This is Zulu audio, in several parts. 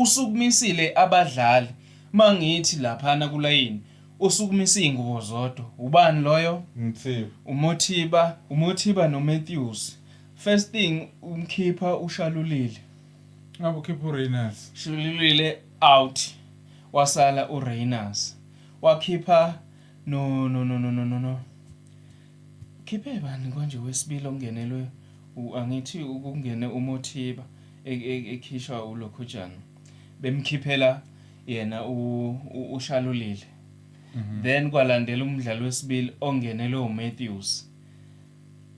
Usukumisile abadlali mangithi laphana kulayini, usukumisa izingubo zodwa. Ubani loyo? Mothiba. UMothiba, uMothiba noMatthews. First thing, umkhipha uShalulile. Ngabe ukhipha uRayners. Shalulile out, wasala uRayners. Wakhipha no no no no no no no khiphe bani konje wesibili ongenelwe? Angithi ukungene uMothiba ekhishwa uLokhujana, bemkhiphela yena uShalulile. Then kwalandela umdlalo wesibili ongenelwe uMatthews,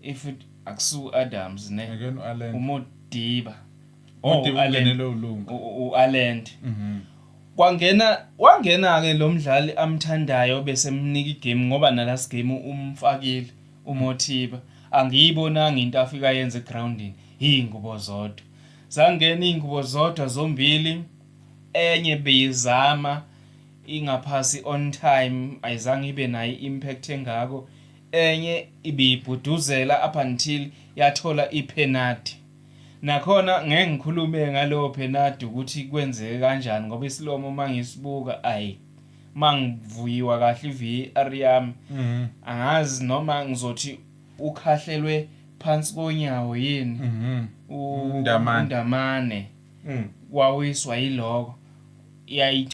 if it akusu Adams ne? Again uAllen. UModiba. Mothiba. Allen. Ungenelwe uLunga. U-Allende. Kwangena, wangena ke lo mdlali amthandayo, bese emnika igame, ngoba na last game umfakile uMothiba. Angiyibonanga into afika yenze egroundini. Ingubo zodwa zangena, ingubo zodwa zombili. Enye beyizama ingaphasi on time, ayizange ibe nayo impact engako. Enye ibibhuduzela up until yathola ipenalty. Nakhona ngeke ngikhulume ngalowo penalty ukuthi kwenzeke kanjani, ngoba isilomo mangisibuka, ayi, mangivuyiwa kahle iVAR yami, angazi noma ngizothi ukhahlelwe phansi konyawo yini. uNdamane. uNdamane wawiswa yiloko yayi.